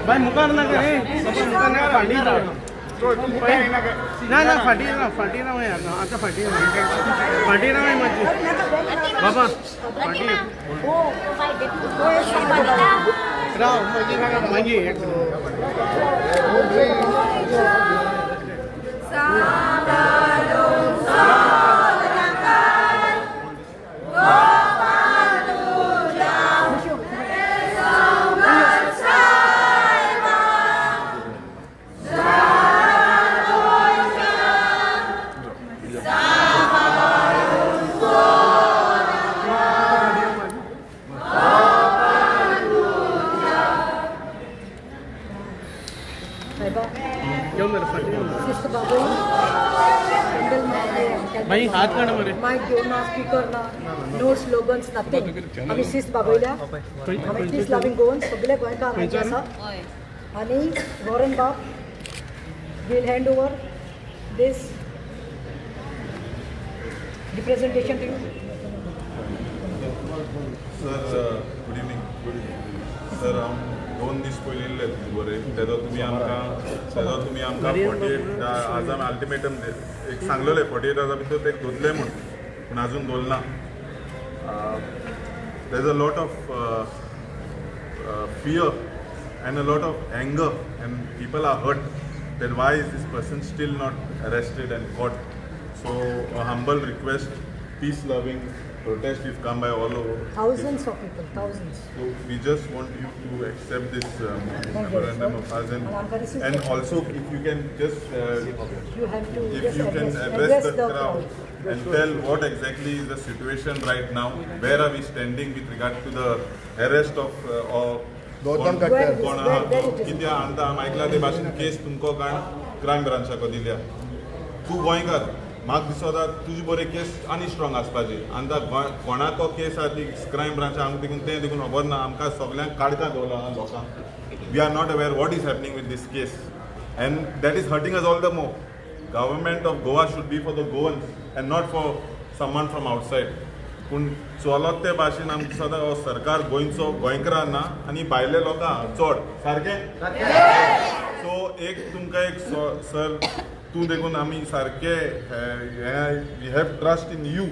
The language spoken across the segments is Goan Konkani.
भाई मुखार नाका रे, फाटी ना ना फाटी ना, फाटी ना आतां फाटी ना, फाटी ना मातशी बाबा फाटी राव मागीर नाका मागीर. भाई हात काढ मरे. मायक घेऊन ना, स्पीकर ना, नो स्लोगन्स, नथिंग. आमी शिस्त बागयल्या, आमी पीस लव्हिंग गोवन सगळे गोंयकार हांचे आसा. आनी वॉरन बाब will hand over this representation to you. Sir, good evening. Good evening sir. हांव 2 दीस पयलीं येयल्ले तुजे बरें, तेदो तुमी आमकां 48 आवर्सान अल्टिमेटम एक सांगलेलें, 48 आवर्सां भितर ते दोतले म्हूण, पूण आजून दोवरना. There is a lot of fear and a lot of anger and people are hurt that why is this person still not arrested and caught. So a humble request, peace loving protest, we've come by all over. Thousands of people, thousands. So we just want you to accept this memorandum of ours, and also if you can just you have to if you can address the crowd and tell what exactly is the situation right now, where are we standing with regard to the arrest of Gautam Khattar. कोण आहा तो कित्याक आतां आमी आयकला ते भाशेन केस तुमकां काण क्रायम ब्रांचाक दिल्या. तूं गोंयकार, म्हाका दिसता तुजी बरी केस आनी स्ट्रॉंग आसपाची. आनी कोणाको केस आहा ती क्रायम ब्रांच आमकां देखून तें देखून खबर ना. आमकां सगल्यांक काडकां दवरला लोकांक. We are not aware what is happening with this case and that is hurting us all the more. Government of Goa should be for the Goans and not for someone from outside. पूण चलत ते भाशेन आमकां दिसता हो सरकार गोंयचो गोंयकारां ना आनी भायले लोकां चड सारकें. सो एक तुमकां एक सर तूं देखून आमी सारके we have trust in you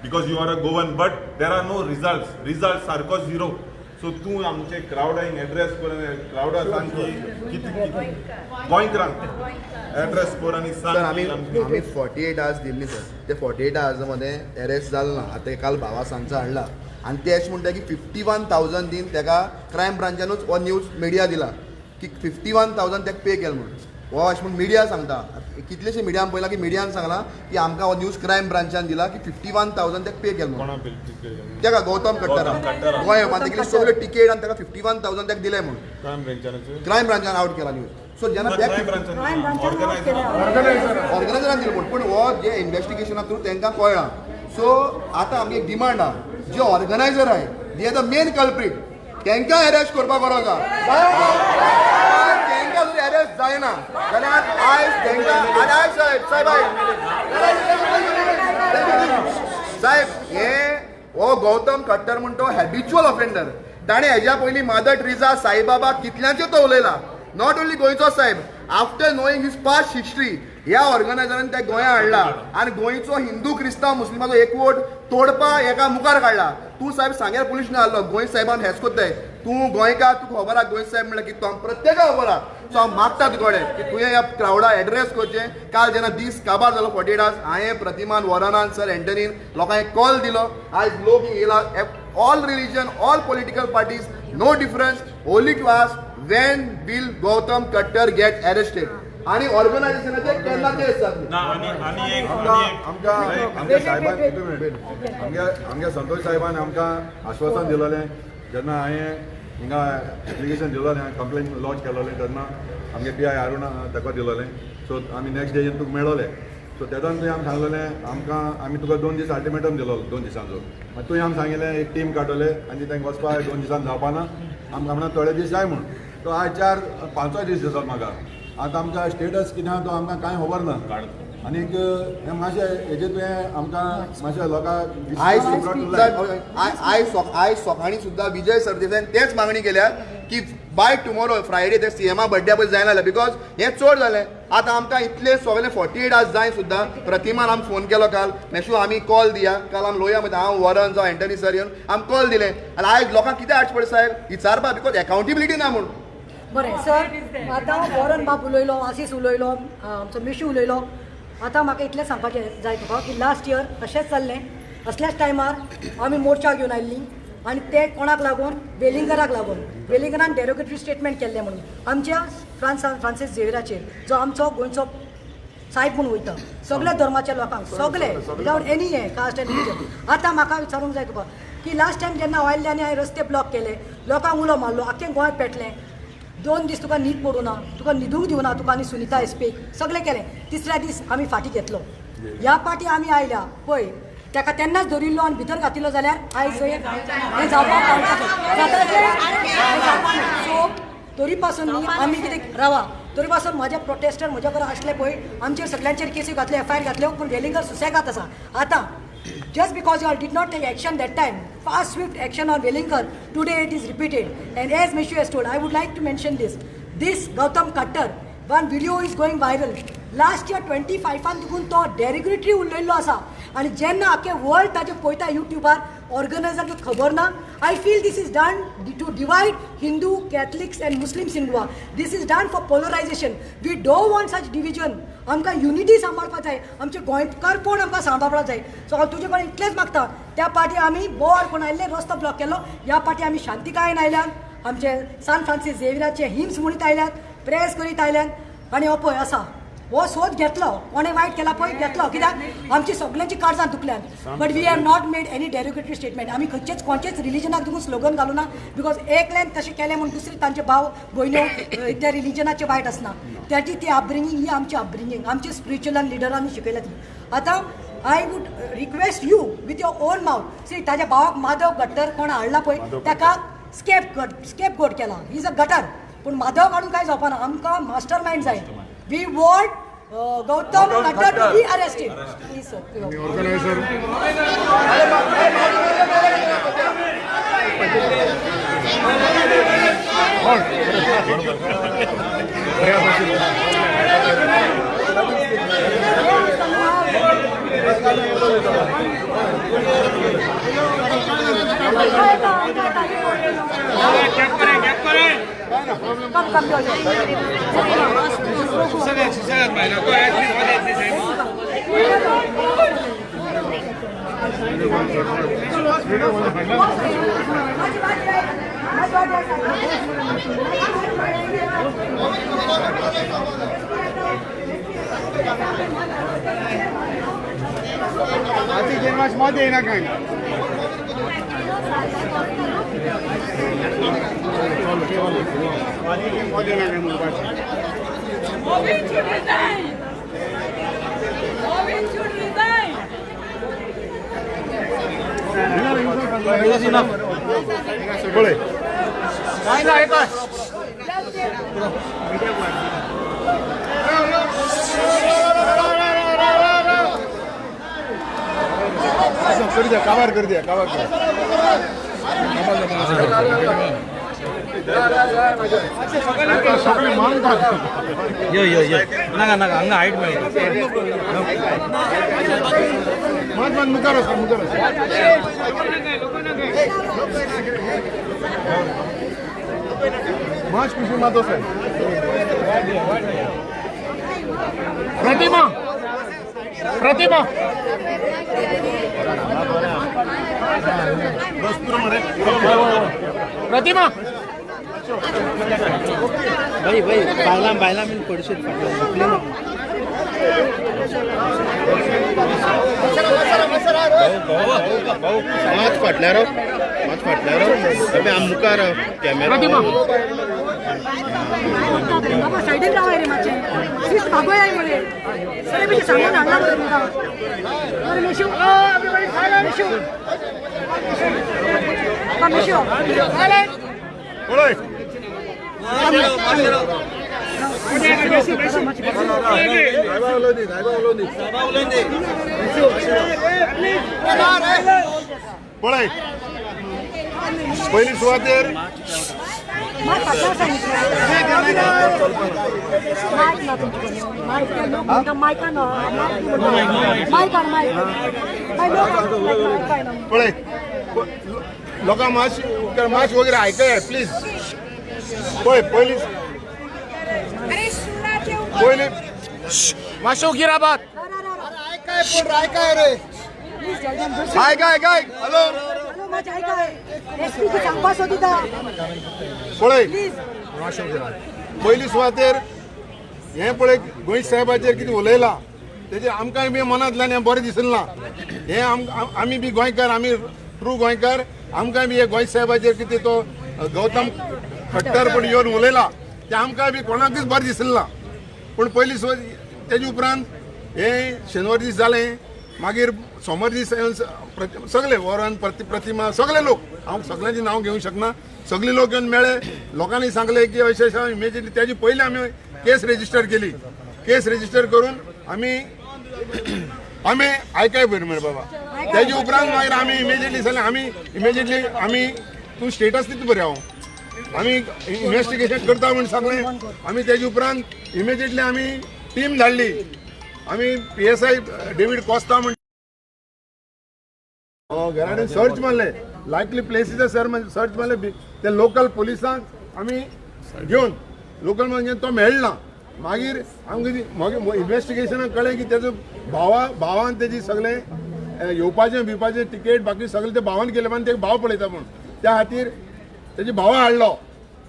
because you are a Goan, but there are no results. Result सारको झिरो. सो तूं आमचे क्रावडांक एड्रेस कर, क्रावडा सांग की कितें गोंयकारांक एड्रेस कर आनी सांग. आमी 48 आवर्स दिल्ली सर, ते 48 आवर्स मदें एरेस्ट जालो ना. आतां काल भावा सांगचा हाडला आनी ते अशें म्हणटा की 51,000 दीन तेका क्रायम ब्रांचानूच हो न्यूज मिडिया दिला की 51,000 तेका पे केले म्हणून. हो अशें म्हूण मिडिया सांगता. कितलेशे मिडियान पळयलां की मिडियान सांगलां की आमकां हो न्यूज क्रायम ब्रांचान दिला की 51,000 तेका पे केले म्हणून. तेका गौतम खट्टरा गोंय तेगेली सगळ्यो टिकेट आनी तेका 51,000 तेका दिले म्हणून क्रायम ब्रांचान आवट केला न्यूज. सो जेन्ना ऑर्गनायझरान दिलें म्हूण, पूण हो जे इन्वेस्टिगेशना थ्रू तांकां कळ्ळां. सो आतां आमगे एक डिमांड आहा, जे ऑर्गनायझर आहाय they are the main culprit, तांकां एरेस्ट करपाक गरज आहा. तांकां जर एरेस्ट जायना जाल्यार आयज तांकां आनी आयज साहेब साहेब साहेब हे हो गौतम खट्टर म्हण तो हॅबिच्युअल ऑफेंडर. ताणें हेज्या पयलीं मदर ट्रिजा साईबाबा कितल्यांच्यो तो उलयला. Not only गोंयचो साहेब, after knowing his past history ह्या ऑर्गनायझरान त्या गोंया हाडला आनी गोंयचो हिंदू क्रिस्तांव मुस्लिमाचो एकवट तोडपा हेका मुखार काडला. तूं साहेब सांग्यार पुलीस आसलो, गोंय साहेबान हेच कोत्ताय. तूं गोंयकार, तुका खबर आहा गोंय साहेब म्हणल्यार कितें तो प्रत्येकाक खबर आहा. सो हांव मागता तुजे कडेन की तुवें ह्या क्रावडा एड्रेस करचें. काल जेन्ना दीस काबार जालो 48 आवर्स, हांवें प्रतिमान वॉरनान सर एंटनीन लोकांक कॉल दिलो. आयज लोक येयला, all religion, all political parties, no difference. Only to ask when will Gautam Khattar get arrested. आणि ऑर्गनायझेशनाचे केन्ना ते आमच्या साहेबान आमच्या संतोष साहेबान आमकां आश्वासन दिलेलें जेन्ना हांवें हिंगा एप्लिकेशन दिलोलें, कंप्लेन लॉन्च केलोलें तेन्ना आमगे पी I Aruna ताका दिलोलें. सो आमी नेक्स्ट डे येवन तुका मेळोले. सो तेदोन तुवें आमकां सांगलेलें आमकां आमी तुका 2 दीस अल्टिमेटम दिलो 2 दिसांचो. मागीर तुवें आमकां सांगिल्लें एक टीम काडटले आनी तांकां वचपाक 2 दिसान जावपा ना, आमकां म्हणून थोडे दीस जाय म्हूण. सो आयज 4-5 दीस दिसत म्हाका. आतां आमकां स्टेटस कितें आहा तो आमकां कांय खबर ना. आनीक हें मातशें हेजेर तुवें आमकां मातशें लोकांक आयज सकाळीं सुद्दां विजय सरदेसायान तेच मागणी केल्या की बाय टुमोरो फ्रायडे ते सीएमा बड्डे पळय जायना जाल्यार, because हें चड जालें. आतां आमकां इतले सगळे 48 आवर्स जाय सुद्दां. प्रतिमान आमी फोन केलो काल, मेशू आमी कॉल दिया काल, आमी लोया म्हणटा हांव वॉरन जावं एंटनी सर येवन आमी कॉल दिलें. आनी आयज लोकांक कितें हाडचें पडटा साहेब विचारपा, because accountability ना म्हूण. बरें सर, आतां वॉरन बाब उलयलो, आसीस उलयलो, आमचो मिशू उलयलो. आतां म्हाका इतलें सांगपाचें जाय तुका की लास्ट इयर अशेंच चल्लें, असल्याच टायमार आमी मोर्चा घेवन आयिल्लीं आनी ते कोणाक लागून, वेलिंगराक लागून. वेलिंगरान डेरोगेटरी स्टेटमेंट केल्लें म्हणून आमच्या फ्रांसीस झेवियराचेर, जो आमचो गोंयचो सायब म्हूण वयता सगळ्या धर्माच्या लोकांक, सगळे विदावट एनी हें कास्ट एंड रिलीजन. आतां म्हाका विचारूंक जाय तुका की लास्ट टायम जेन्ना हांव आयिल्लें आनी हांवें रस्ते ब्लॉक केले, लोकांक उलो मारलो, आख्खें गोंय पेटलें, 2 दीस तुका न्हीद पडूं ना, तुका न्हिदूंक दिवना, तुका आनी सुनिता एसपीक सगळें केलें. तिसऱ्या दीस आमी फाटीं घेतलो. ह्या पाटी आमी आयल्या पळय, ताका तेन्नाच धरिल्लो आनी भितर घातिल्लो जाल्यार आयज हें जावपाक जातालें. सो तरी पासून न्ही आमी कितें रावा, तरी पासून म्हजे प्रोटेस्टर म्हज्या बरोबर आसले पळय, आमचेर सगळ्यांचेर केसी घातल्यो, एफआयआर घातल्यो, पूण वेलिंगर सुसेगाद आसा. आतां just because you all did not take action that time, fast swift action on Welingkar, today it is repeated. And as Meshu has told, I would like to mention this. This Gautam Khattar, one video is going viral. Last year 25 देखून तो डेरोगेटरी उलयल्लो आसा आनी जेन्ना आख्खें वर्ल्ड ताजें पळयता यूट्यूबार, ऑर्गनायजराक खबर ना. I feel this is done to divide Hindu, Catholics and Muslims in Goa. This is done for polarization. We don't want such division. आमकां युनिटी सांबाळपाक जाय, आमचें गोंयकारपण आमकां सांबाळपाक जाय. सो हांव तुजे कडेन इतलेंच मागता, त्या पाटी आमी बोवाळ कोण आयिल्ले रस्तो ब्लॉक केलो, ह्या पाटी आमी शांतिकायेन आयल्यान, आमचे सान फ्रांसीस झेवियराचे हिम्स म्हणीत आयल्यात, प्रेयर्स करीत आयल्यान. आनी हो पळय आसा हो सोद घेतलो, कोणें वायट केला पळय घेतलो, कित्याक आमची सगळ्यांची काळजां दुखल्यान. But we have not made any derogatory statement. आमी खंयचेच कोणचेच रिलिजनाक देखून स्लोगन घालूं ना, because एकल्यान तशें केलें म्हूण दुसरी तांचे भाव भयण्यो त्या रिलिजनाचें वायट आसना. ताची ती अपब्रिंगींग ही आमची अपब्रिंगींग, आमची स्पिरिच्युअल लिडरांनी शिकयल्या ती. आतां I would request you with your own mouth, see ताज्या भावाक माधव गट्टर कोण हाडला पळय, ताका स्केप गोट केला, is a gutter. पूण माधव काडून कांय जावपा ना, आमकां मास्टर मायंड जाय. We want Gautam Khattar to be arrested. Please, sir. Organizer. Come, come, come. Robin should resign! Robin should resign! कर दिया, कवर कर दिया। यो यो यो नाका नाका हांगा हायट मेळटा. मात मात मुखार वच, मुखार वच. मात खुशी मात वच. प्रतिमा प्रतिमा प्रतिमा भाई भाई बायलां बायलां बीन पडशीत फाटल्यान. मात फाटल्यार मात फाटल्यार आमी मुखार कॅमेरा. बाबा सायडीन रावाय रे मातशें, शिस्त बागोय मरे सगळे बी सांगून हाडला मरे तुमकां. बरें मेशू मेशू मेशू पळय पयली सुवातेर पळय लोकांक मातशें मातशें वगैरे आयकय प्लीज. पळय पयली पयली मातशें गिराबाद आयकाय आयक आयक हॅलो पळय पयली सुवातेर हें पळय गोंय साहेबाचेर कितें उलयलां तेजेर आमकांय बी मनांतल्यान हें बरें दिसना. हें आमी बी गोंयकार, आमी ट्रू गोंयकार, आमकांय बी हे गोंय साहेबाचेर कितें तो गौतम खट्टर पण येवन उलयला तें आमकांय बी कोणाकूच बरें दिसना. पूण पयली सुवात तेजे उपरांत हें शेनवार दीस जालें, मागीर सोमार दीस सगळे वॉरन प्रतिमा सगळे लोक, हांव सगळ्यांची नांव घेवंक शकना, सगळे लोक येवन मेळ्ळे. लोकांनी सांगलें की अशें अशें इमिजिएटली तेजे पयलीं आमी केस रेजिस्टर केली. केस रेजिस्टर करून आमी आमी आयकाय पयर मरे बाबा. तेजे उपरांत मागीर आमी इमिजिएटली सांगलें आमी इमिजिएटली आमी तूं स्टेटस दिता बरें, हांव आमी इन्वेस्टिगेशन करता म्हूण सांगलें. आमी तेजे उपरांत इमिजिएटली आमी टीम धाडली. आमी PSI David Costa म्हण घरा कडेन सर्च मारले, लायकली प्लेसीस सर्च मारले. ते लोकल पुलिसांक आमी घेवन लोकल म्हणजे तो मेळना. मागीर आमकां मागीर इन्वेस्टिगेशनाक कळ्ळें की तेजो भावान तेजी सगळें येवपाचें बिवपाचें तिकेट बाकी सगळें ते भावान केलें आनी ते भाव पळयता म्हूण त्या खातीर तेजे भावा हाडलो.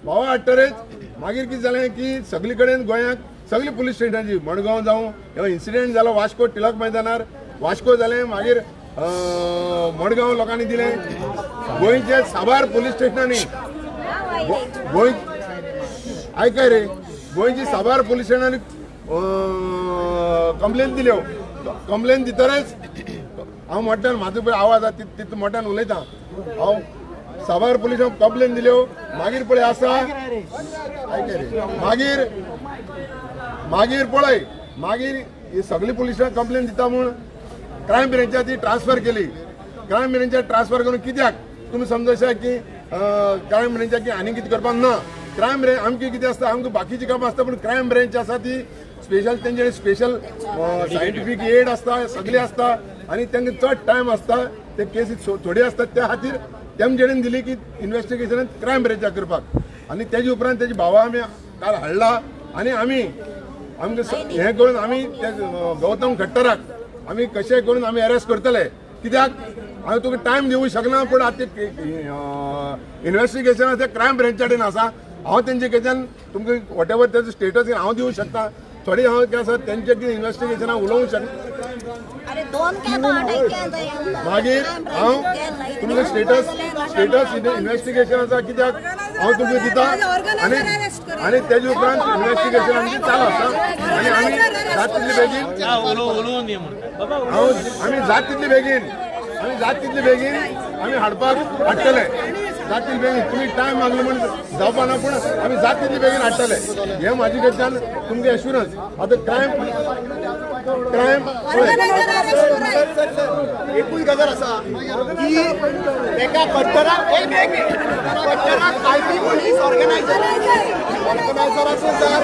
भावा हाडटकच मागीर कितें जालें की सगळे कडेन गोंयांत सगळी पुलीस स्टेशनाची मडगांव जावं इन्सिडेंट जालो वास्को टिळक मैदानार वास्को जालें, मागीर मडगांव लोकांनी दिलें, गोंयच्या साबार पुलीस स्टेशनांनी गोंय आयकाय रे गोंयची साबार पुलीस स्टेशनांनी कंप्लेन दिल्यो. कंप्लेन दितकच हांव मोठ्यान म्हाजो पळय आवाज आसा तितू मोठ्यान उलयता. हांव साबार पुलिसांक कंप्लेन दिल्यो. मागीर पळय आसा आयकाय रे मागीर मागीर पळय मागीर ही सगळी पुलिसांक कंप्लेन दिता म्हूण क्रायम ब्रांचाक ती ट्रान्सफर केली. क्रायम ब्रांचाक ट्रान्सफर करून कित्याक तुमी समजशा की क्रायम ब्रांचाक की आनी कितें करपाक ना. क्रायम ब्रांच आमची कितें आसता, आमकां बाकीची कामां आसता, पूण क्रायम ब्रांच आसा ती स्पेशल तेंचे स्पेशल सायंटिफीक एड आसता, सगळें आसता आनी तांकां चड टायम आसता, ते केसी थोडी आसतात. त्या खातीर तेमचे कडेन दिली की इन्वेस्टिगेशन क्रायम ब्रांचाक करपाक. आनी तेजे उपरांत तेजे भावा आमी काल हाडला आनी आमी आमकां हें करून आमी ते गौतम खट्टराक आमी कशें करून आमी अरेस्ट करतले. कित्याक हांवें तुका टायम दिवंक शकना, पूण आतां इन्वेस्टिगेशन आसा क्रायम ब्रांचा कडेन आसा. हांव तेंचे कडच्यान तुमकां what ever तेजो स्टेटस हांव दिवंक शकता. थोडी हांव कितें आसा तेंचे कितें इन्वेस्टिगेशनाक उलोवंक शकना. मागीर हांव तुमकां स्टेटस स्टेटस इन्वेस्टिगेशन आसा कित्याक हांव तुमकां दिता आनी आनी तेजे उपरांत इन्वेस्टिगेशन आमचें चालू आसा. आनी आमी जात तितले बेगीन हांव आमी जात तितले बेगीन आमी जात तितले बेगीन आमी हाडपाक हाडटले. जात तितले बेगीन तुमी टायम मागलो म्हूण जावपा ना, पूण आमी जात तितले बेगीन हाडटले हें म्हाजे कडच्यान तुमकां एश्युरन्स. आतां क्रायम क्रायम एकूच गजाल आसा की एका कट्टराक कट्टराक काडपी पुलीस ऑर्गनायझर ऑर्गनायझराचो जर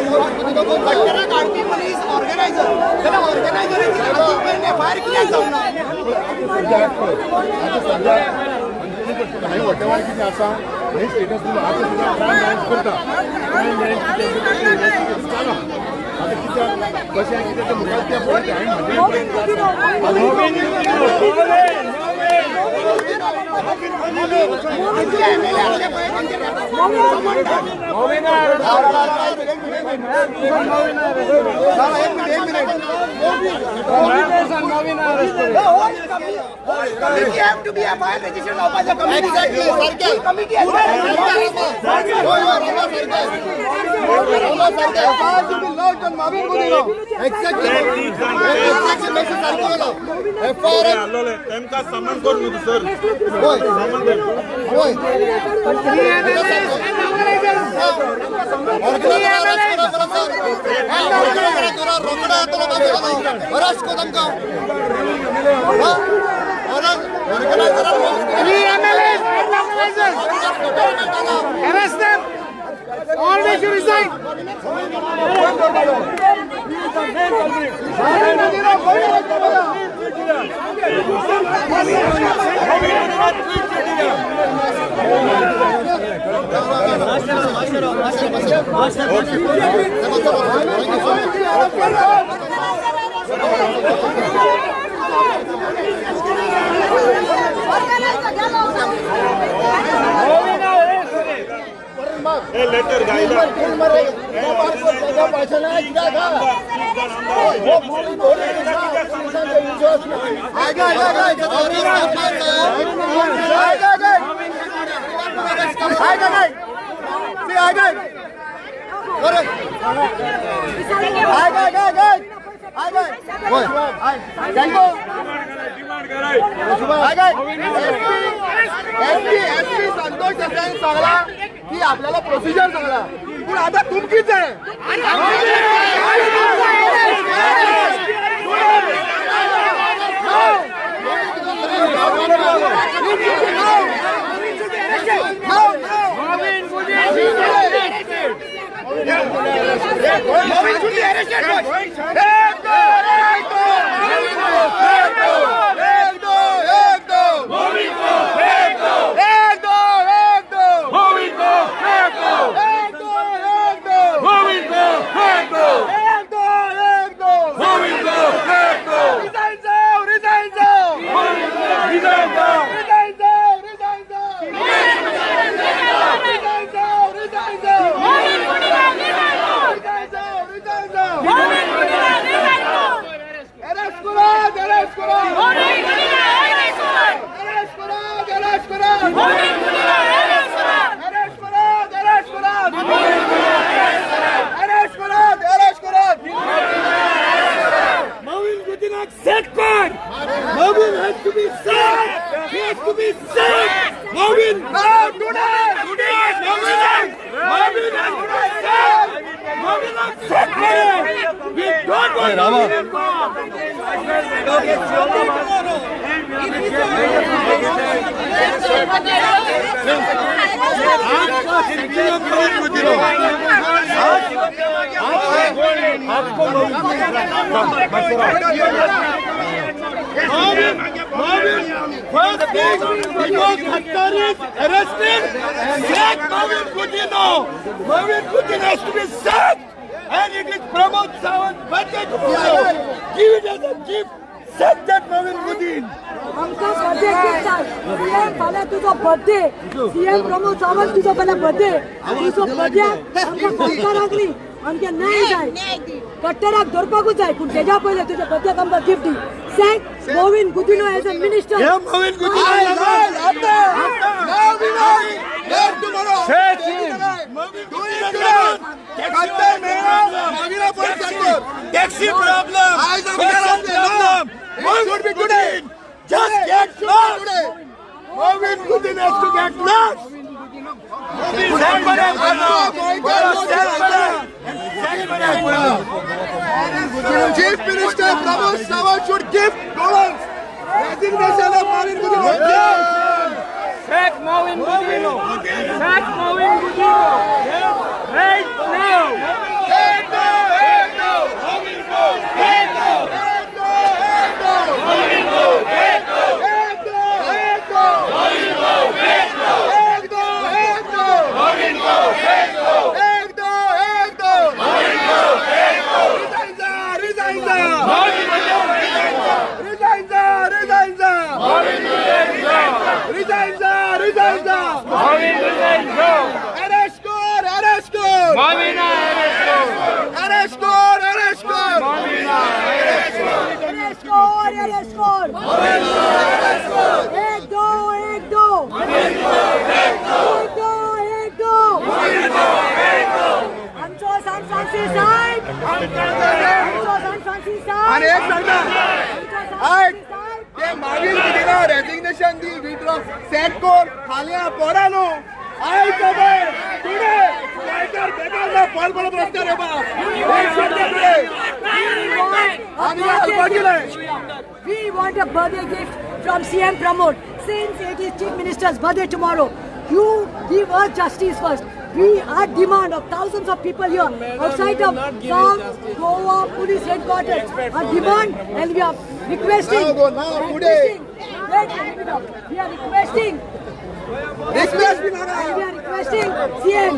कट्टराक काडपी पुलीस ऑर्गनायझर जाल्यार ऑर्गनायझराची आजून पर्यंत एफआयआर कित्याक जावंक ना? आतां सद्या हांवें वटेवार कितें आसा हें स्टेटस दिलो. आतां सुद्दां क्रायम ब्रांच करता, क्रायम ब्रांच कितें चालू आतां कित्याक कशें कितें तें मुखार तें पळयता. हांवें तेमकां समन कर न्हू सर, समन कर. ऑर्गनायझर रोकडो येतलो अरेस्ट कर तांकां. Organiser Arrest them! All they should resign! Letter गायला संतोष देसाईन सांगला की आपल्याला प्रोसिजर सांगला, पण आता तुमकीच आहे. Marvin has to be sacked! He has to be sacked! Marvin! Now, today! Today! Marvin! Marvin has to be sacked! Marvin has sacked! We don't want Marvin involved! Marvin, first thing, because Khattar is arrested, sack Marvin Godinho. Marvin Godinho has to be sacked, and it is Pramod Sawant's birthday tomorrow. Give it as a gift. Sack that Marvin Godinho. आमकां बर्थडे गिफ्ट सीएम फाल्यां तुजो बर्थडे, सीएम प्रमोद सावंत तुजो फाल्यां बर्थडे, तुजो बर्थडे आमकां सरकाराक न्ही आमकां न्याय जाय, कट्टराक धरपाकूच जाय, पूण तेज्या पयलीं तुज्या बर्थडेक आमकां gift the. Sack Mauvin Godinho as a minister. Mauvin Godinho. Taxi problem. Problem. Should be today. Just get lost. Mauvin Godinho has to get lost. Chief Minister Pramod Sawant should give Goans resignation of Mauvin Godinho. Sack Mauvin Godinho. Sack Mauvin Godinho. Right now. एक दो एक दो एक दो एक दो आमचो सान फ्रांसीस साहेब, आमचो सान फ्रांसीस साहेब. आनी एक सांगता, आयक, ते मागीर गुदिन्हो रेजिग्नेशन दी, विथड्रॉ, सॅक कर, फाल्यां परा न्हू, आयज खबर टुडे, गोंयकार बेकार ना, पळ पळत रस्त्यार येवपा. We want a birthday gift from CM Pramod. Since it is Chief Minister's birthday tomorrow, you give us justice first. We are demand of thousands of people here outside of South Goa Police Headquarters. Our demand, and we are requesting. We are requesting. We are requesting CM.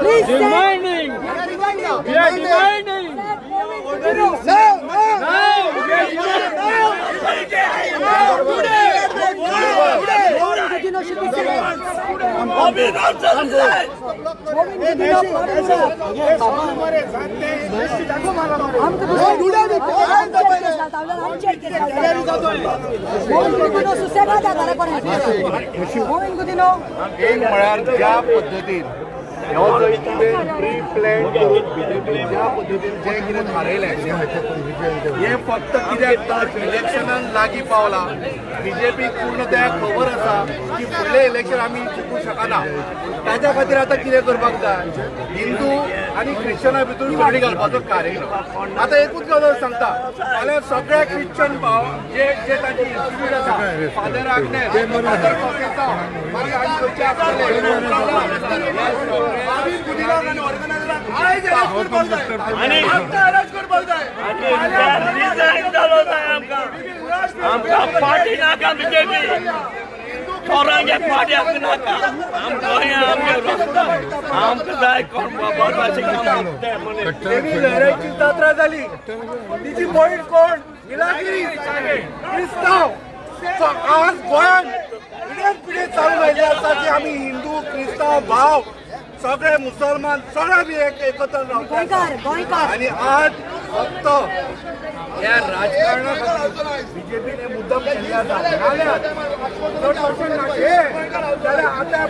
Please demanding. We are demanding. Now, now. Godinho should be sacked. एक म्हळ्यार ज्या पद्दतीन हो जो इतलें प्री प्लॅन करून बीजेपी ज्या पद्दतीन जें कितें थारयलें हें फक्त कित्याक इलेक्शनान लागीं पावला. बीजेपी पूर्ण त्या खबर आसा की फुडलें इलेक्शन आमी जिखूंक शकना. ताच्या खातीर आतां कितें करपाक जाय, हिंदू आनी क्रिश्चना भितर झगडी घालपाचो कार्यक्रम. आतां एकूच गजाल सांगता, फाल्यां सगळे क्रिश्चन भाव जे जे तांचे इन्स्टिट्यूट आसा, फादर आग्नेस, फादर कॉसेसांव, मागीर आनी खंयचे आसतले, आयज अरेस्ट करपाक जाय, आमकां अरेस्ट करपाक जाय. रिजायन जालो जाय आमकां, आमकां पार्टी नाका बीजेपी, थोरांगे पार्टी आमकां नाका. आमकां आमकां जाय कोण काम. लहराची जात्रा जाली, तिची पॉयंट कोण, मिलागिरी क्रिस्तांव. आज गोंयांत पिढ्यान पिढी चालू राहिली आसा की आमी हिंदू क्रिस्तांव भाव सगळे मुसलमान सगळे आमी एकत्र रावता. आनी आज फक्त ह्या राजकारणा खातीर बीजेपीने मुद्दाम केल्ले आसा. जाल्यार चड पर्संट जाल्यार आतां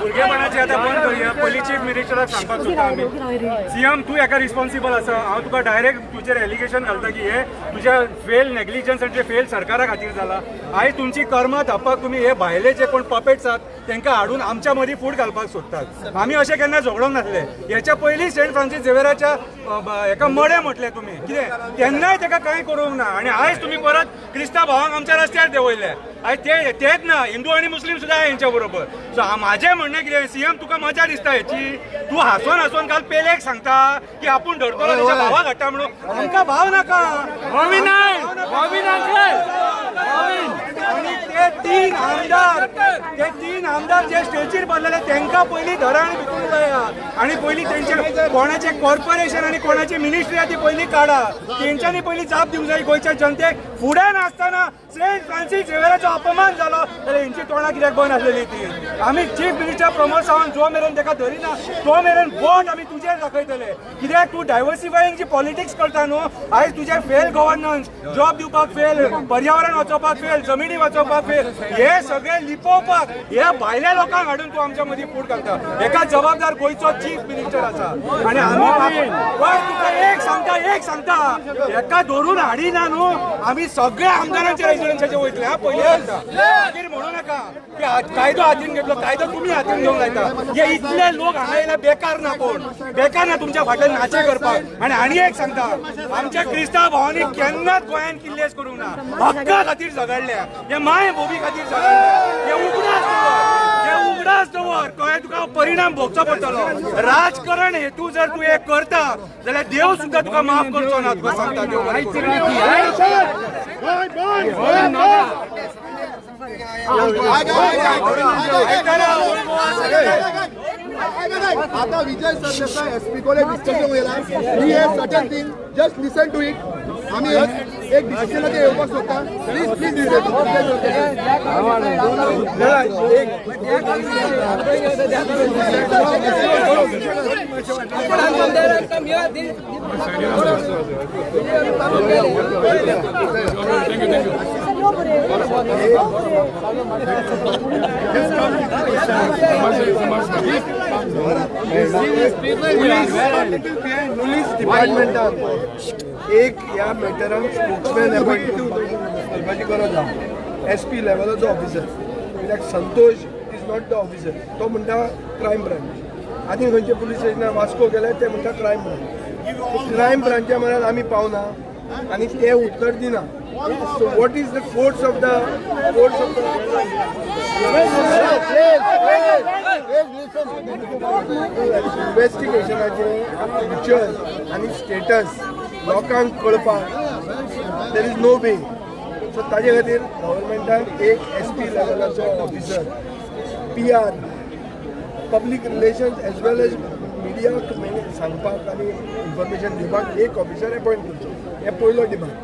भुरगेपणाची आतां बंद करुया. पयलीं चीफ मिनिस्टराक सांगपाक सोदता आमी, सीएम तूं हेका रिस्पॉन्सिबल आसा. हांव तुका डायरेक्ट तुजेर एलिगेशन घालता की हे तुज्या फेल नेग्लिजन्स आनी फेल सरकारा खातीर जाला. आयज तुमची कर्मां धांपपाक तुमी हे भायले जे कोण पपेट्स आसात तांकां हाडून आमच्या मदीं फूट घालपाक सोदतात. आमी अशें केन्ना झगडोंक नासले. हेच्या पयलीं सेंट फ्रांसीस झेवियराच्या हेका मडें म्हटलें तुमी कितें, तेन्नाय ताका कांय करूंक ना. आनी आयज तुमी परत क्रिस्तांव भावांक आमच्या रस्त्यार देंवयले. आयज ते तेच ना, हिंदू आनी मुस्लीम सुद्दां हेंच्या बरोबर. सो म्हाजें म्हणणें कितें, सीएम तुका मजा दिसता हेची, तूं हांसोन हांसोन काल पेलेक सांगता की आपूण धरतलो तेच्या भावाक हाडटा म्हणून. आमकां भाव नाका. आनी ते तीन आमदार जे स्टेजीर बसलेले तांकां पयलीं धरा आनी भितर उडया. आनी पयलीं तेंचे कोणाचें कॉर्पोरेशन आनी कोणाची मिनिस्ट्री आहा ती पयलीं काडा. तेंच्यांनी पयलीं जाप दिवंक जाय गोंयच्या जनतेक. फुडें नासतना सेंट फ्रांसीस झेवियराचो अपमान जालो जाल्यार हेंची तोंडां कित्याक बंद आसलेली ती. आमी चीफ मिनिस्टर प्रमोद सावंत जो मेरेन ताका धरिना तो मेरेन बोट आमी तुजेर दाखयतले. कित्याक तूं डायवर्सिफाईंग जी पॉलिटिक्स करता न्हू, आयज तुजें फेल गव्हर्नन्स, जॉब दिवपाक फेल, पर्यावरण वाचोवपाक फेल, जमिनी वाचोवपाक फेल, हे सगळे लिपोवपाक हे भायल्या लोकांक हाडून तूं आमच्या मदीं फूट घालता. एका जबाबदार गोंयचो चीफ मिनिस्टर आसा. आनी आमी तुका एक सांगता, एका धरून हाडिना न्हू आमी सगळ्या आमदारांच्या रेजिडेन्साचेर वयतले. हा पयलीं सांगता, मागीर म्हणू नाका की कायदो हातीन घेतलो. कायदो तुमी हातीन घेवंक लायता. हे इतले लोक हांगा येयला बेकार ना, कोण बेकार ना तुमच्या फाटल्यान नाचे करपाक. आनी आनी एक सांगता, आमच्या क्रिस्तांव भावांनी केन्नाच गोंयांत किल्लेस करूंक ना. हक्का खातीर झगडल्या, हे माय बोबी खातीर झगडल्या. हे उगडास दवर, कळ्ळें तुका परिणाम भोगचो पडटलो. राजकारण हेतू जर तूं हे करता जाल्यार देव सुद्दां तुका माफ करचो ना. तुका सांगता देव. आता विजय सरदेसाय एसपी कोले discussion वयला. He has certain thing, just listen to it. आमी एक डिसिशनाचेर येवपाक सोदता. Please please police डिपार्टमेंटान एक ह्या मॅटरान स्पोक्समॅन अपॉयंट करपाची गरज आसा. एस पी लेवलाचो ऑफिसर, कित्याक Santosh It is not the officer. तो म्हणटा क्रायम ब्रांच. आनी खंयचे पुलीस स्टेशनार वास्को गेले ते म्हणटा क्रायम ब्रांच. क्रायम ब्रांचा म्हळ्यार आमी पावना आनी ते उत्तर दिना. So what is the course of the इन्व्हेस्टिगेशनाचे future आनी स्टेटस लोकांक कळपाक there is no way. So ताजे खातीर गव्हर्मेंटान एक एस पी लेवलाचो officer, PR, public relations as well as मिडियाक सांगपाक आनी इन्फॉर्मेशन दिवपाक एक ऑफिसर अपॉयंट करचो. हे पयलो डिमांड.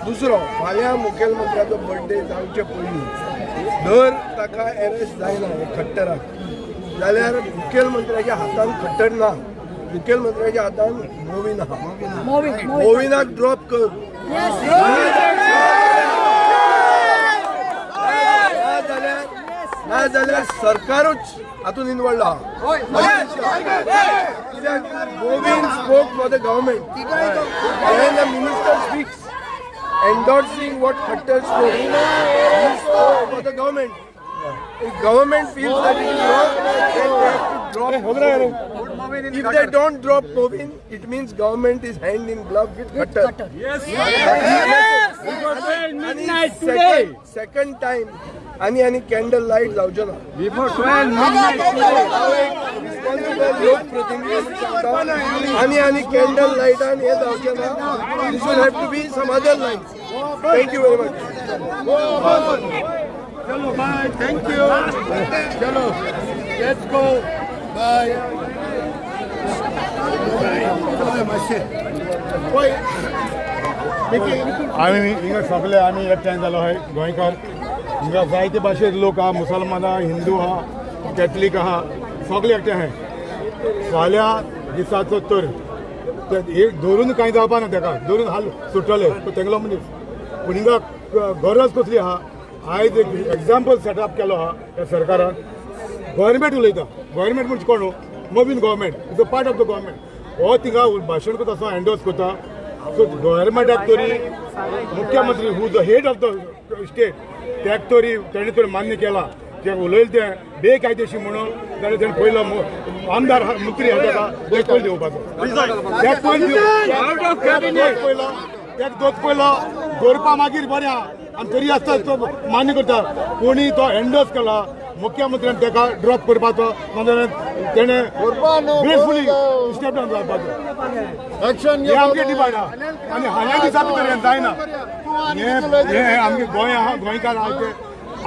दुसरो, फाल्यां मुखेलमंत्र्याचो बर्थडे जावचे पयलीं जर ताका एरेस्ट जायना खट्टराक जाल्यार मुखेलमंत्र्याच्या हातान खट्टर ना, मुखेलमंत्र्याच्या हातान मोविन आहा. मोविनाक ड्रॉप कर. ना जाल्यार सरकारूच हातून इन्वॉल्व आहा. कित्याक Movin spoke for the government. When the minister speaks endorsing what Khattar spoke, he spoke for the government. If government feels that it is wrong, then they have to drop Movin. If they don't drop Movin, it means government is hand in glove with Khattar. Yes. Yes. Midnight today. Second time, ani ani candle light जावचो ना. Before 12 midnight today. Responsible लोकप्रतिनिधी सांगता आनी आनी कॅन्डल लायटान हें जावचें ना. This will have to be some other light. Thank you very much. चलो बाय, thank you. चलो let's go, bye. आमी हिंगा सगळे आमी एकठांय जालो आहाय गोंयकार. हिंगा जायते भाशेचे लोक आहा, मुसलमान आहा, हिंदू आहा, कॅथलीक आहा, सगळे एकठांय आहाय. फाल्यां दिसाचो तर एक धरून कांय जावपा ना, ताका धरून हाल सुट्टले तो तेंगलो मनीस. पूण हिंगा गरज कसली आहा? आयज एक एग्जाम्पल सेटअप केलो आहा ह्या सरकारान. गव्हर्मेंट उलयता, गव्हर्मेंट म्हणजे कोण? Movin government is a part of the government. हो थिंगा भाशण करता असो एन्डोर्स करता. सो गव्हर्मेंटाक तरी मुख्यमंत्री who the head of the state त्याक तरी तेणें तरी मान्य केला जे उलयलें तें बेकायदेशीर म्हणून जाल्यार तेणें पयलो आमदार मंत्री आहा ताका तेक पयलो दिवपाचो. तेक पयलो तेक दोत पयलो दवरपा मागीर बरें आहा आनी तरी आसता तो मान्य करता. कोणी तो एन्डोर्स केला मुख्यमंत्र्यान ताका ड्रॉप करपाचो, नाजाल्यार तेणें ग्रेसफुली स्टेप डावन जावपाचो. हें आमचें डिमांड आहा आनी हाल्या दिसा भितर हें जायना. हें आमगे गोंय आहा, गोंयकार आहा ते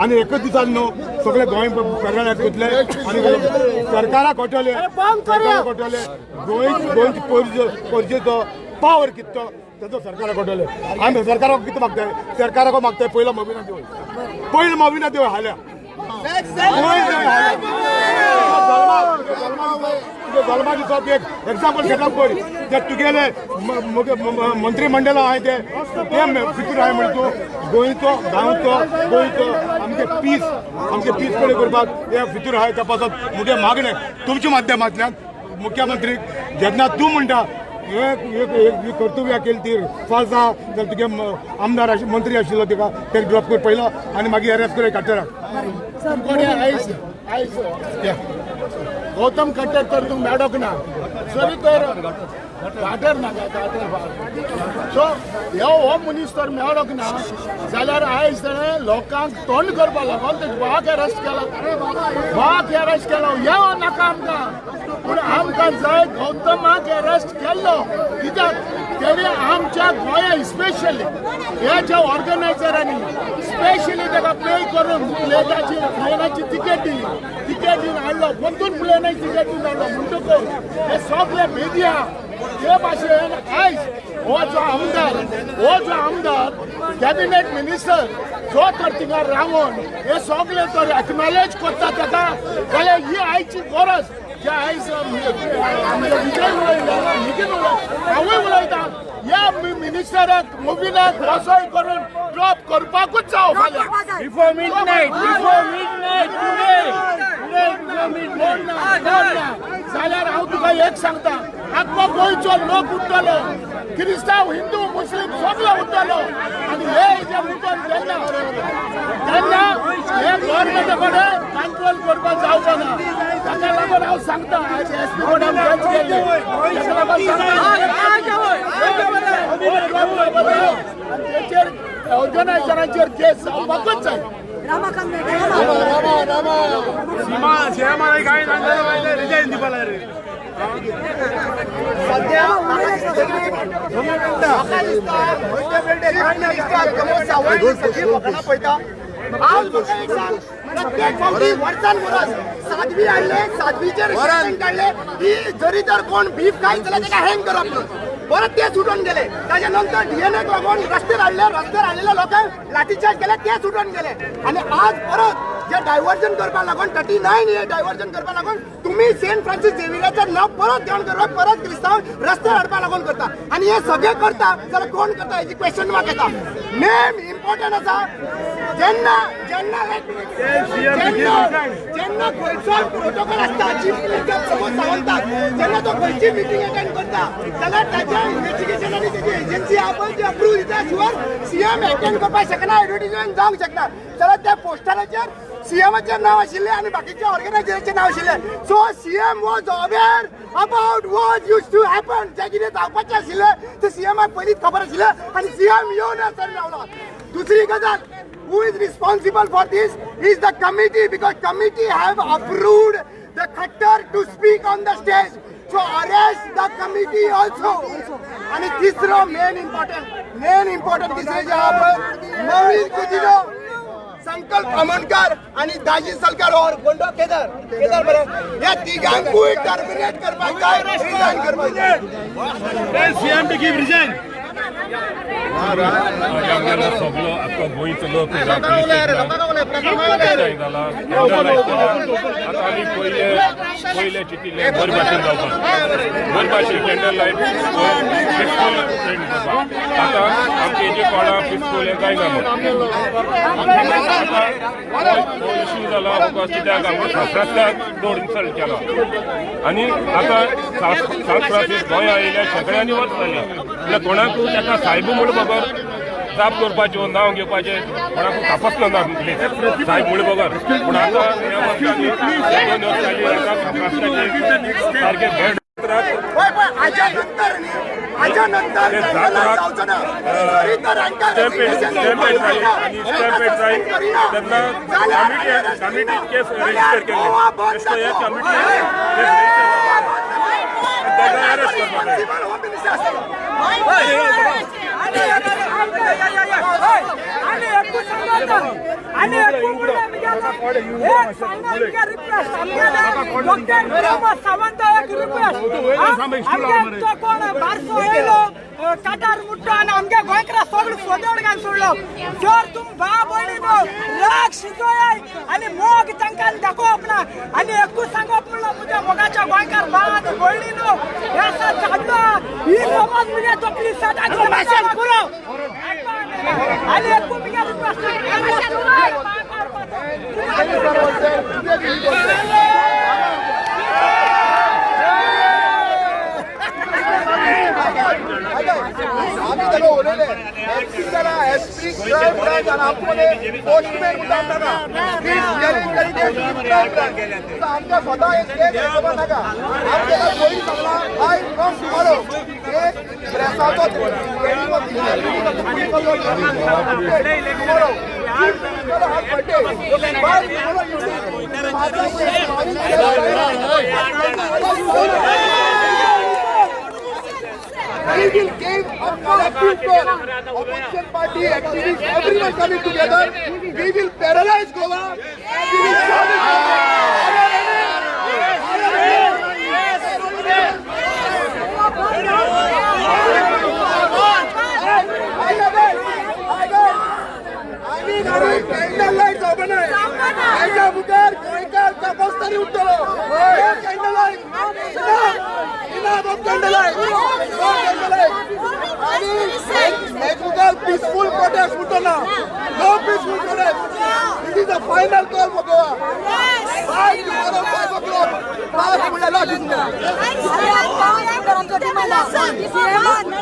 आनी एकच दिसान न्हू सगळे गोंय करण्याक कोतले आनी सरकाराक कोटले, सरकाराक कोटले गोंयची परजेचो पावर कितें तो तेजो सरकाराक कोटले. आमी सरकाराक कितें मागताय? सरकाराक मागताय पयलो मोविना देवय, पयलो मोविना देवय हाल्या. जल्मा दिसप एक एग्जाम्पल सेटअप कर. ते तुगेले मंत्रीमंडळ आहाय ते फितूर आहाय म्हण तूं गोंयचो गांवचो गोंयचो आमचे पीस, आमचे पीस कडेन करपाक हे फितूर आहाय. त्या पासत मुगे मागणें तुमच्या माध्यमांतल्यान मुख्यमंत्री जेन्ना तूं म्हणटा हे कर्तव्य केली ती फाल्स आहा जाल्यार तुगे आमदार मंत्री आशिल्लो तिका तेका ड्रॉप कर पयलो आनी मागीर अरेस्ट कर खट्टराक. आयज गौतम खट्टर तर तूं मेळोंक ना, सरी तर वाटर नाका वाटर. सो हो मनीस तर मेळोंक ना जाल्यार आयज ताणें लोकांक तोंड करपा लागून ते वाग अरेस्ट केला, वाग अरेस्ट केलो. हे नाका आमकां, पूण आमकां जाय गौतमाक अरेस्ट केल्लो. कित्याक तेणें आमच्या गोंया स्पेशली ह्या ज्या ऑर्गनायझरांनी स्पेशली ताका पे करून प्लेनाची प्लेनाची तिकेट दिली, तिकेट दिवन हाडलो, परतून प्लेनाची तिकेट दिवन हाडलो. म्हणटकूच हे सगळे भेदी आहा. ते भाशेन आयज हो जो आमदार, हो जो आमदार कॅबिनेट मिनिस्टर जो तर थिंगा रावोन हे सगळे तर एक्नॉलेज करता ताका, जाल्यार ही आयची गरज. जे आयज विजय उलयता, नितीन उलयता, हांवूय उलयता, ह्या मिनिस्टराक मोविनाक वसोय करून ड्रॉप करपाकूच जावो फाल्यां. Before midnight, before midnight today. जाल्यार हांव तुका एक सांगता, आख्खो गोंयचो लोक उठ्ठलो, क्रिस्तांव हिंदू मुस्लीम सगळे उठ्ठलो. आनी हे जे उठून तेन्ना तेन्ना हे गव्हर्मेंटा कडेन कंट्रोल करपाक सांगता एसपी कोर्टान बेंच केल्लें तेचेर ऑर्गनायझरांचेर केस जावपाकूच जाय. सीमा सीमा काय रिजायन दिवपा लाय रे. सध्या पळयता आज म्हाका एक सांग, प्रत्येक फावटी वर्सान वरस सादवी हाडले, सादवीचेर रिस्ट्रिक्शन काडले की जरी तर कोण बीफ खायत जाल्यार ताका हँग करप न्हू. परत ते सुटून गेले. ताच्या नंतर डीएनएक लागून रस्त्यार हाडले, रस्त्यार हाडलेल्या लोकांक लाठीचार्ज केले, ते सुटून गेले. आनी आज परत जे डायवर्जन करपाक लागून 39 हे डायवर्जन करपाक लागून तुम्ही सेंट फ्रांसीस झेवियराचें नांव परत घेवन करपाक परत क्रिस्तांव रस्त्यार हाडपाक लागून करता. आनी हे सगळे करता जाल्यार कोण करता हेजी क्वेश्चन मार्क येता. मेन इम्पॉर्टंट आसा जेन्ना जेन्ना जेन्ना जेन्ना खंयचो प्रोटोकॉल आसता चीफ मिनिस्टर प्रमोद सावंताक जेन्ना तो खंयची मिटींग अटेंड करता जाल्यार ताच्या इन्वेस्टिगेशन आनी तेजी एजन्सी आहा पळय ती अप्रूव दिता शिवाय सीएम अटेंड करपाक शकना, एडवर्टीजमेंट जावंक शकना. जाल्यार त्या पोस्टराचेर सीएमाचें नांव आशिल्लें आनी बाकीच्या ऑर्गनायझराचें नांव आशिल्लें. So CM was aware about what use to happen. जें कितें जावपाचें आशिल्लें तें सीएमाक पयलींच खबर आशिल्लें आनी सीएम येवन सर रावला. दुसरी गजाल, who is responsible for this is the committee, because committee have approved the Khattar to speak on the stage. So arrest the committee also. आणि तिसरो मेन इम्पॉर्टंट तिसरे जे आहा पळय नवीन कुजिनो, संकल्प आमोणकर आणि दाजी सलकार और गोंडो केदार केदार बरे ह्या तिगांकूय टर्मिनेट करपाक जाय, रिजायन करपाक जाय. CM to give resign. सगळो आख्खो गोंयचो लोक जाला. आतां आमी पयले पयले चितिल्ले बरे भाशेन जावपाक, बरे भाशेन कॅन्डल लायट पिसफूल ट्रेन करपाक. आतां आमचें जें कोणा पिसफूल हें कांय ना म्हूण आतां हो इशू जाला. Because कित्याक आमकां सासरांतल्यान चड इन्सल्ट केला आनी आतां सांत फ्रांसीस गोंया आयिल्ल्या सगळ्यांनी वचतलें म्हणल्यार कोणाकूय ताका सायबू म्हूण बगर जाप करपाच्यो, नांव घेवपाचें कोणाकूय कापसलो ना सायब म्हूण बगर. पूण आतां ह्या वर्सांनी 2 वर्सांनी आतां सारकें भेट तेन्ना कमिटीन केस रजिस्टर केल्ले. ह्या कमिटीन केस रजिस्टर ताका अरेस्ट करपाक जाय. काटार मुट्टो आनी आमगे गोंयकारा सगळो सोदोड घालून सोडलो. जर तुम भा भयणी न्हू राग शिजोय आनी मोग तांकां दाखोवप ना आनी एकूच सांगप म्हणलो म्हज्या मोगाच्या गोंयकार भा आनी भयणी न्हू हे झाडलो ही समज म्हज्या तकली सदांच पुरो आनी एकूच म्हज्या रिक्वेस्ट. आमी ताका उलयले एसपी जाला, एसपी क्रायम ब्रांच आनी आपूण पोस्टमॅन म्हणटा ताका क्रायम ब्रांच. आमकां स्वता एक केस खबर नाका. आमी ताका पयलीं सांगलां I from tomorrow एक प्रेसाचो tomorrow We will give a collective call. Opposition party, activists, everyone coming together. We will paralyze Goa and we will solve it. Candle light open आहे. तांच्या मुखार गोंयकार compulsory उठतलो. Candle light, enough of candle light, no candle light. आनी हेच मुखार पिसफूल प्रोटेस्ट म्हणटो ना, no peaceful protest. This is the final call for Goa. By tomorrow 5 o'clock, 5 म्हणल्यार last.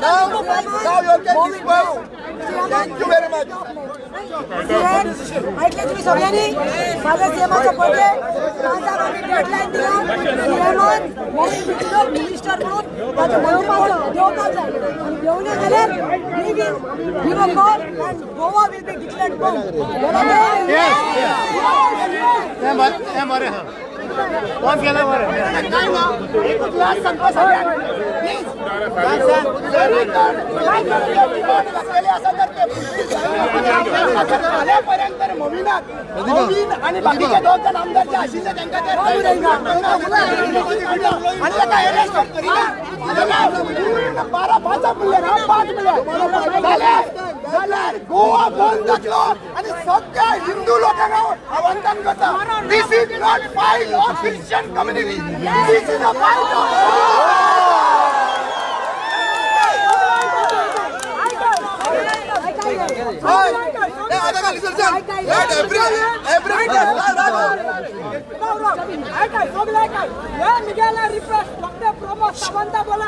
Now you can disperse. Thank you very much. ऐकले तुम्ही सगळ्यांनी फाल्यां सीएमाचो बर्थडे 5 आमी डेडलायन दिला सीएमान मिनिस्टर म्हणून ताचो मंत्रीपद देवपाक जाय आनी देवना जाल्यार we will give a call and Goa will be declared बंद. कोण केला बरं मोविन आणि बाकीचे 2 जण आमदार जे आशिल्ले तांकां ते आनी ताका अरेस्ट करिना. 12 5 म्हणल्यार 5 म्हणल्यार जाल्यार गोवा बंद जातलो आनी सगळ्या हिंदू लोकांक हांव आवाहन करता. This is not fight of Christian community. This is a fight of Doctor Pramod Sawant बोला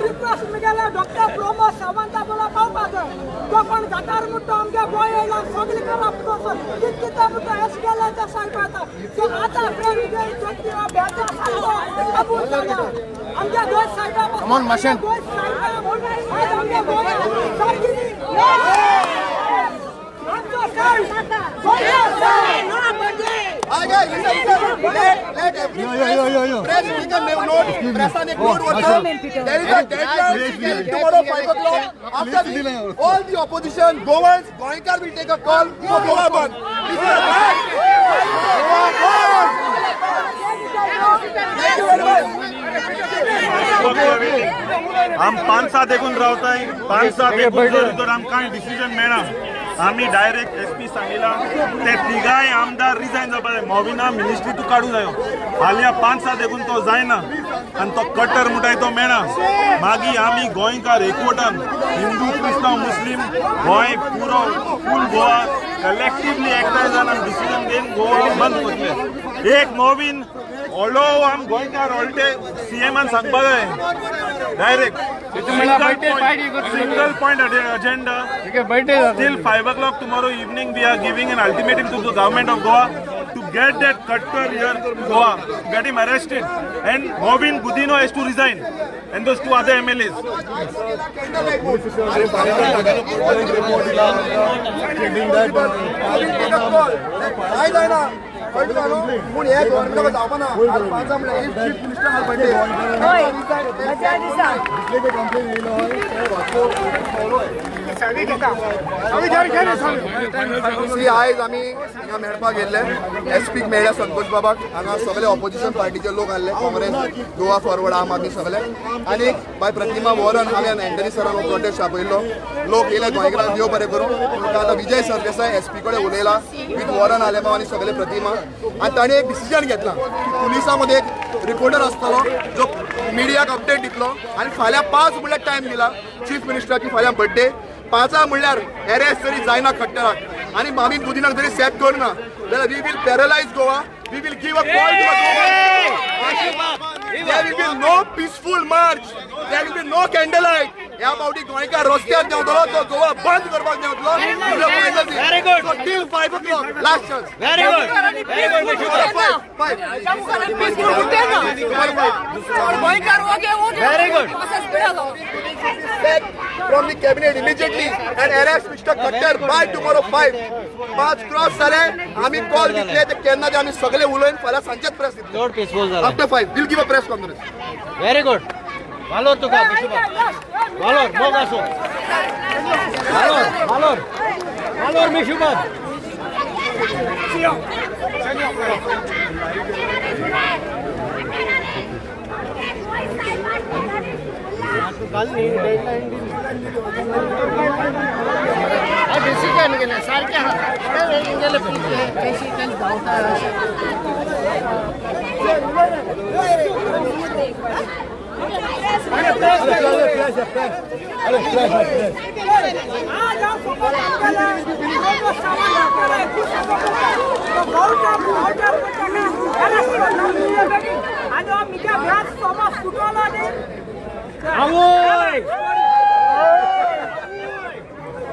रिक्वेस्ट मिगेला डॉक्टर प्रमोद सावंत बोला पावपाक जाय. तो कोण गटार म्हणटा आमगे गोंय येयला सगळें करप कितें कितें म्हणटा हें गेला त्या सायबाचा. सो आतां कबूल जाला आमच्या गोंय सायबा गोंय सायबा आज आमच्या गोंय सारकी आमचो सायब Guys, listen, let every press take a note, press and note what there is a deadline tomorrow 5 o'clock. After this, all the opposition, Goans, Goenkar will take a call for Goa Bandh. This is a fact. Goa Bandh. Thank you very much. हम 5-7 एकूण रावताय 5-7 एकूण जर आमकां डिसिजन मेळना आमी डायरेक्ट एसपी सांगिला ते तिगाय आमदार रिजायन जावपा जाय. मोविना मिनिस्ट्री तूं काडूं जायो. फाल्यां 5-7 एकूण तो जायना आनी तो कट्टर म्हणटाय तो मेळना. मागीर आमी गोंयकार एकवटान हिंदू क्रिस्तांव मुस्लीम गोंय पुरो फूल गोवा कलेक्टिवली एकठांय जावन आमी डिसिजन घेवन गोवा बंद करतले. एक मोविन व्हडलो आम गोंयकार व्हडले सीएमान सांगपा जाय direct single point agenda. Till 5 o'clock tomorrow evening we are giving an ultimatum to the government of Goa to get that Khattar here to Goa, get him arrested, and Mauvin Godinho has to resign and those 2 other MLAs. पूण हे गव्हर्मेंटाक जावपाना. आज 5 म्हणल्यार if chief minister आज बर्थडे सी आयज आमी हांगा मेळपाक गेल्ले एसपीक मेळ्ळ्या संतोष बाबाक. हांगा सगळे ऑपोजिशन पार्टीचे लोक आसले, काँग्रेस, गोवा फॉरवर्ड, आम आदमी सगळे. आनी बाय प्रतिमा वॉरन आमी एंटनी सरान हो प्रोटेस्ट आपयल्लो. लोक येयले गोंयकारांक देव बरें करूं. आतां विजय सरदेसाय एसपी कडेन उलयला विथ वॉरन आलेमाव आनी सगळे प्रतिमा. आनी ताणें एक डिसिजन घेतला की पुलिसां मदें एक रिपोर्टर आसतलो जो मिडियाक अपडेट दितलो. आनी फाल्यां 5 म्हणल्यार टायम दिला चीफ मिनिस्टराची फाल्यां बर्थडे. 5 म्हणल्यार एरेस्ट जरी जायना खट्टराक आनी मामीन गुदिनाक जरी सॅक करना जाल्यार we will paralyse Goa. We will give a call to Goa. There will be no peaceful march. There will be no candle light. ह्या फावटी गोंयकार रस्त्यार देंवतलो तो गोवा बंद करपाक देंवतलो. So till 5 o'clock last chance. Very good. Very good. Back from the cabinet immediately and arrest Mr. Khattar by tomorrow 5. 5 cross जाले आमी कॉल दितले ते केन्ना ते आमी सगळे उलोवन फाल्यां सांजचेच प्रेस दितले. चड पीसफुल जाला. After 5 will give a press conference. Very good. वालोर तुका वालोर मोग आसूं वालोर वालोर वालोर मिशुबाब. डिसिजन गेले सारखे गेले धांवता.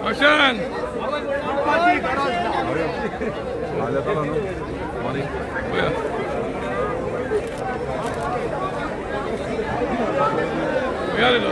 Ocean! गरज ना.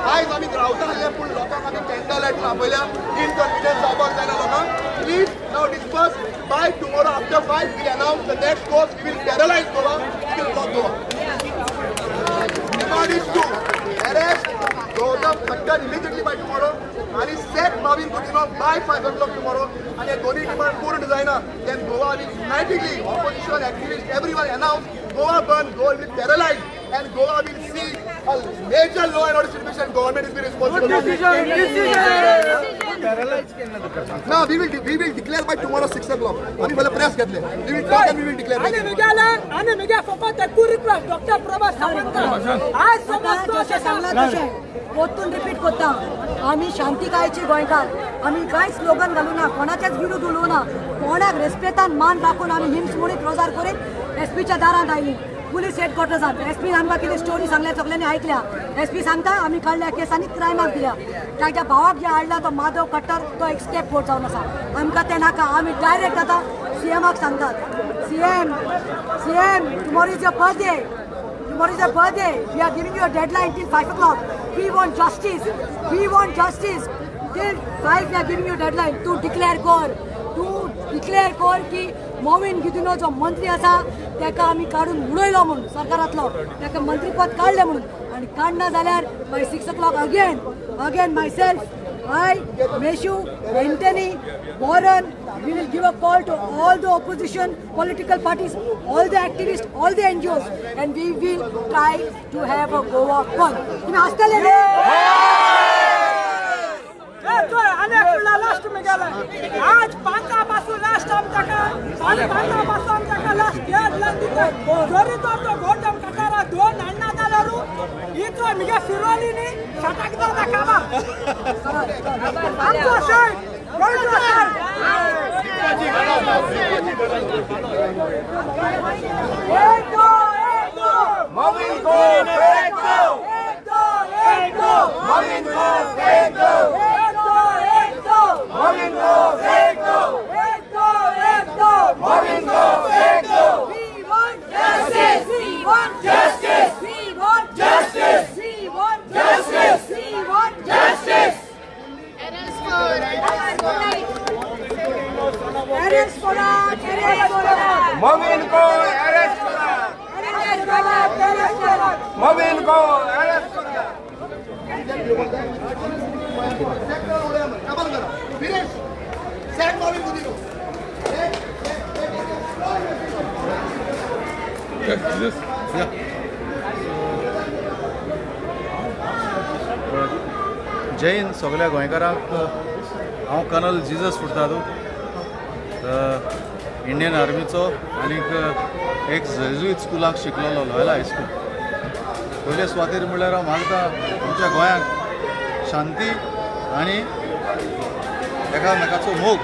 आयज आमी रावता आसले पूण लोकांक आमी कॅन्डल लायट आपयल्या इनकन्विनियन्स जावपाक जायना लोकांक. Please now disperse by tomorrow after 5 will announce the next course. We will paralyse Goa, we will block Goa. Demand is to arrest Gautam Khattar immediately by tomorrow आनी sack Mauvin Godinho by 5 o'clock tomorrow. आनी हे दोनूय डिमांड पूर्ण जायना then Goa will unitedly opposition activist everyone announce Goa bandh, Goa will paralyse and Goa will see a major law and order situation. Government is be responsible. Good decision. No, we will declare by tomorrow 6 o'clock. आम्ही मला प्रेस घेतले. We will talk and we will declare. आणि मिगेला आणि मिगे फकत एकूच रिक्वेस्ट डॉक्टर प्रभास सावंत आज समजतो जशें सांगलां तशें परतून रिपीट करता. आमी शांतिकायेची गोंयकार, आमी कांय स्लोगन घालूना, कोणाच्याच विरुद्ध उलोवना, कोणाक रेस्पेतान मान राखून आमी हिम्स म्हणीत रोजार करीत एसपीच्या दारांत आयली. पुलीस हेडक्वॉर्टर्सात एसपी आमकां कितें स्टोरी सांगल्या सगल्यांनी आयकल्या. एसपी सांगता आमी काडल्या केस आनी क्रायमाक दिल्या. ताच्या भावाक जे हाडला तो माधव खट्टर तो एक स्केप फोट जावन आसा. आमकां तें नाका. आमी डायरेक्ट आतां सीएमाक सांगतात, CM CM tomorrow is your birthday, tomorrow is your birthday, we are giving you a deadline till 5 o'clock. We want justice, we want justice till 5. We are giving you deadline. तूं डिक्लेअर कर, तूं डिक्लेअर कर की मॉविन गुदिन्हो जो मंत्री आसा ताका आमी काडून उडयलो म्हणून सरकारांतलो, ताका मंत्रीपद काडलें म्हणून. आनी काडना जाल्यार by 6 o'clock again again myself, I, Meshu, Anthony, Warren, we will give a call to all the opposition political parties, all the activists, all the NGOs, and we will try to have a Goa bandh. तुम्ही हसतले रे? लास्ट मिगेला आज 5 पासून लास्ट आमच्याका 5 पासून आमच्याका लास्ट डेडलायन दिता. जरी तो आमचो गौतम खट्टर 2 हाडना जाल्यार इतो मिगे फिरोली न्ही शटाक जाता काबार आमचो सायब गोंयचो सायब. एक दो एक दो मॉविन को फेंक दो, एक दो एक दो मॉविन को फेंक दो, एक दो एक दो मॉविन को फेंक दो, एक दो एक दो मॉविन को फेंक दो. We want justice, we want justice, we want justice, we want justice, we want justice. Arrest करात, arrest करात, मॉविन को अरेस्ट करात, arrest करात, arrest करात, मॉविन को अरेस्ट करात. जय हिंद सगळ्या गोंयकारांक. हांव कर्नल जीजस फुर्तादो, इंडियन आर्मीचो आनीक एक जेजुईत स्कुलाक शिकलेलो, लॉयला हायस्कूल. पयले सुवातेर म्हणल्यार हांव मागता आमच्या गोंयांक शांती आनी एकामेकाचो मोग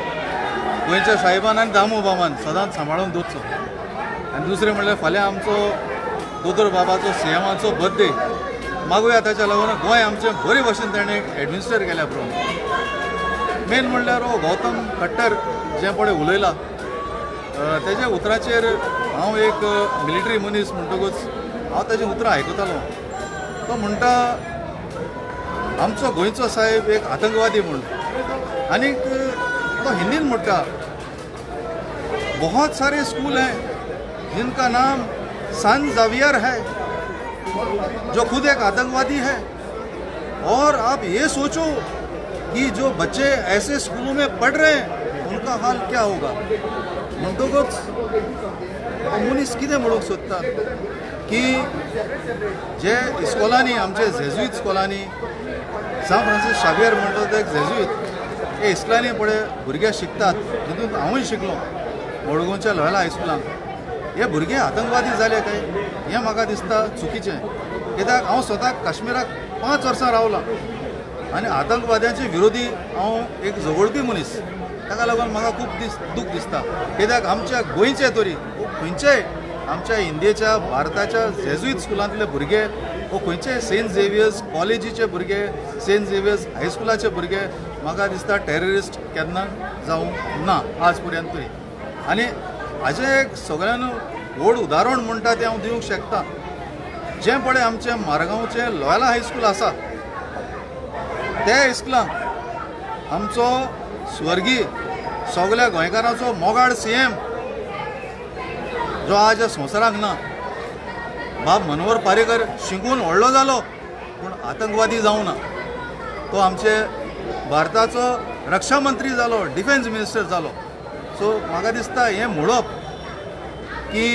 गोंयच्या साहेबान आनी दामू बाबान सदांच सांबाळून दवरचो. आनी दुसरें म्हणल्यार फाल्यां आमचो दोतोर बाबाचो सीएमाचो बर्थडे मागुया. ताच्या लागून गोंय आमचें बरे भशेन ताणें एडमिनिस्टर केल्या प्रमाण मेन म्हणल्यार हो गौतम खट्टर जें पळय उलयला तेज्या उतराचेर हांव एक मिलिटरी मनीस म्हणटकूच हांव ताजी उतरां आयकतालो. तो म्हणटा आमचो गोंयचो साहेब एक आतंकवादी म्हूण, आनीक तो हिंदीन म्हणटा बहुत सारे स्कूल हैं जिनका नाम सान जावियर है जो खुद एक आतंकवादी है, और आप ये सोचो कि जो बच्चे ऐसे स्कूलों में पढ़ रहे हैं उनका हाल क्या होगा. म्हणटकूच मनीस कितें म्हणूंक सोदता की जे इस्कॉलांनी आमचे जेजुईत स्कॉलांनी सान फ्रांसीस शावियर म्हणटा तो एक जेजुईत हे इस्कॉलांनी पळय भुरगे शिकतात, जितून हांवूय शिकलो मडगांवच्या लोयला हायस्कुलांत, हे भुरगे आतंकवादी जाले काय हें म्हाका दिसता चुकीचें. कित्याक हांव स्वताक काश्मीराक 5 वर्सां रावलां आनी आतंकवाद्यांचे विरोधी हांव एक झगडपी मनीस, ताका लागून म्हाका खूब दूख दिसता. कित्याक आमच्या गोंयचे तरी खंयचेय आमच्या इंडियेच्या भारताच्या जेजुईत स्कुलांतले भुरगे वो खंयचे सेंट झेवियर्स कॉलेजीचे भुरगे, सेंट झेवियर्स हायस्कुलाचे भुरगे म्हाका दिसता टेररिस्ट केन्ना जावंक ना आज पर्यंत तरी. आनी हाजें एक सगळ्यान व्हड उदाहरण म्हणटा तें हांव दिवंक शकता, जें पळय आमचें मारगांवचें लॉयला हायस्कूल आसा त्या इस्कुलांत आमचो स्वर्गीय सगल्या गोंयकारांचो मोगाळ सीएम जो आज संवसाराक ना, बाब मनोहर पारेकर शिकून व्हडलो जालो पूण आतंकवादी जावं ना, तो आमचे भारताचो रक्षा मंत्री जालो, डिफेन्स मिनिस्टर जालो. सो म्हाका दिसता हें म्हणप की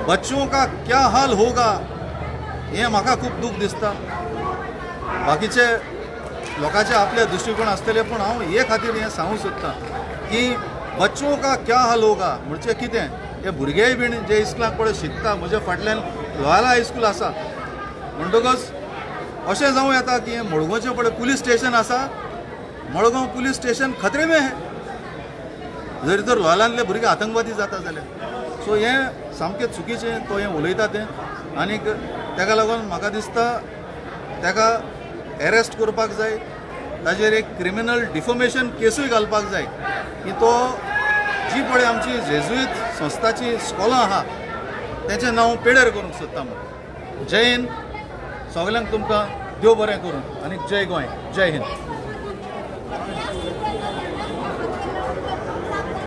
बच्चों का क्या हाल होगा हें म्हाका खूब दूख दिसता. बाकीचे लोकांचे आपले दृश्टिकोण आसतले, पूण हांव हे खातीर हें सांगूंक सोदतां की बच्चों का क्या हाल होगा म्हणजे कितें, हे भुरगेय बीन जे इस्कुलाक पळय शिकता, म्हज्या फाटल्यान लोयाला हायस्कूल आसा, म्हणटकच अशें जावं येता की मडगांवचें पळय पुलीस स्टेशन आसा, मडगांव पुलीस स्टेशन खतरे में है जरी तर लोयालांतले भुरगे आतंकवादी जाता जाल्यार. सो हें सामकें चुकीचें तो हें उलयता तें, आनीक ताका लागून म्हाका दिसता ताका एरेस्ट करपाक जाय, ताजेर एक क्रिमिनल डिफॉमेशन केसूय घालपाक जाय की तो जी पळय आमची जेजुईत संस्थाची स्कॉलां आहा तेचें नांव पेडर करूंक सोदता म्हूण. जय हिंद, सगल्यांक तुमकां देव बरें करूं आनी जय गोंय, जय हिंद.